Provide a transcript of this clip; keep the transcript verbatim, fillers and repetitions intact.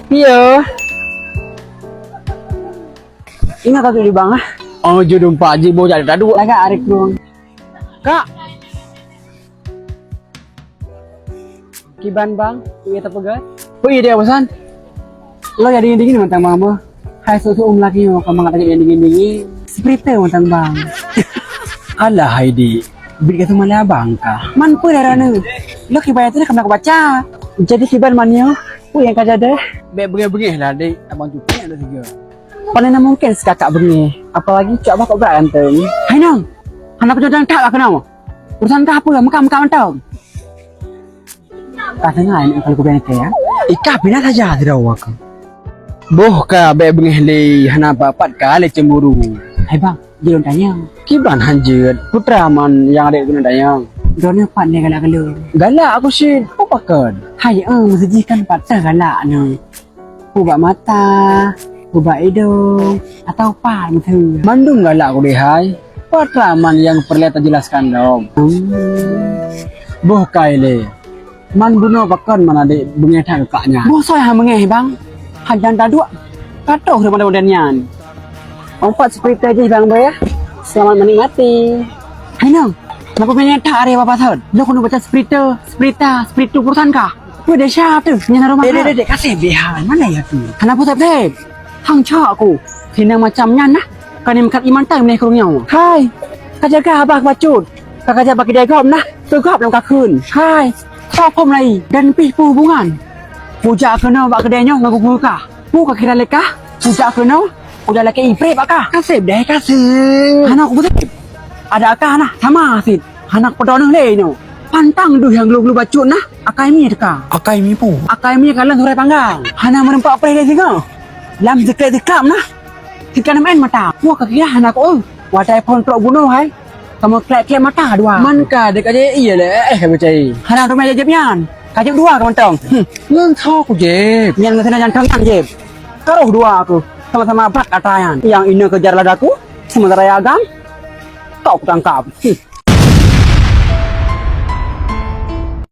Iya. Ingat ka di bang ah. Oh, judum pak ji boh jadi tadu. Lagak arik dong. Kak. Kiban bang, iya tapeugah. Oh iya dia pesan. Lo jadi dingin mantang bang boh. Hai susu um lagi mau kamu kata jadi dingin dingin. Seperti mantang bang. Alah hai di. Bit kata mana abang kah? Man pun darah ni. Lo kiban itu nak kena baca. Jadi kiban mania. Oh yang kaja deh. Bek bengeh-bengeh lah dek. Abang cukup ada tiga. Paling mungkin sekakak bengeh. Apalagi cak abah kok berat ganteng. Hai nong. Hana pejodohan tak lah kenal. Urusan kah apa? Mekak-mekak mantap. Ka teungoh aneuk kalau kubiang ikei, ya? Ikah pinah saja sidroe aku. Boh ka bèk beungéh lé, hana pat-pat ka lé cemburu. Hai bang, jeuet lôn tanyong. Kiban han jeuet, putra man nyang adék keuneuk tanyong. Droeneuh pat lé galak keu lôn? Galak aku cit, peue pakon? Hai, eh, meusijih kan pat teuh galak nyoe. Peue bak mata, peue bak idong, atawa pat meuteue? Mandum galak kudeh hai. Pat raman nyang peureulèe tajelaskan lom. Hmm. Boh kai lé. Man bunoe pakon man adék beungéh that keu kak nyan. Boh soe han beungéh bang? Hajan taduek. Ka toh teuma model nyan. Umpat seperti jih bang boh ya. Selamat menikmati. Hai nong, kenapa banyak tak hari apa pasal? Lo kena baca seperti, seperti, seperti urusan kah? Weh, dahsyat tu, nyan aroma. Dek, dek, dek, dek, kasih bihan. Mana ya tu? Kenapa sep-sep? Hang cak aku. Sinang macam nyan nah. Kan yang mekat iman tai meuneh kurung nyawa. Hai. Ka jaga abah bacut. Ka kaja bak kidai gob nah. Teugop lam kakun. Hai. Sokom lai dan pih pu hubungan. Pujak keunoe bak kidai nyoe ngon gugui kah. Pu ka kira lekah. Pujak keunoe. Udah lakée ipreh bak kah. Kaseb deh, kaseb. Hana aku beutép. Ada kah nah, sama sit. Hana kupeudong lé nyoe. Pantang deuh nyang glue-glue bacut nah, akai mi teuka. Akai mi pu? Akai mi kalon surai panggang. Hana meureumpok preh lé singoh. Lam zeuklek-zeuklap nah. Sika nem en mata. Wah, ka kira hana ku, eh. Wadai phon trok bunoe hai. Kamoe klek-klek mata dua. Man ka dek aja iya lé, eh, eh, percaya. Hana tu meja jeb nyan. Ka jeb dua ka mantong. Hmm. Ngon tho ku jeb. Nyan ngon sana jantung nyan jeb. Taruh dua aku. Sama-sama abad kata nyan. Yang ina kejar ladaku, sementara yang agam, kau kutangkap. Hmm.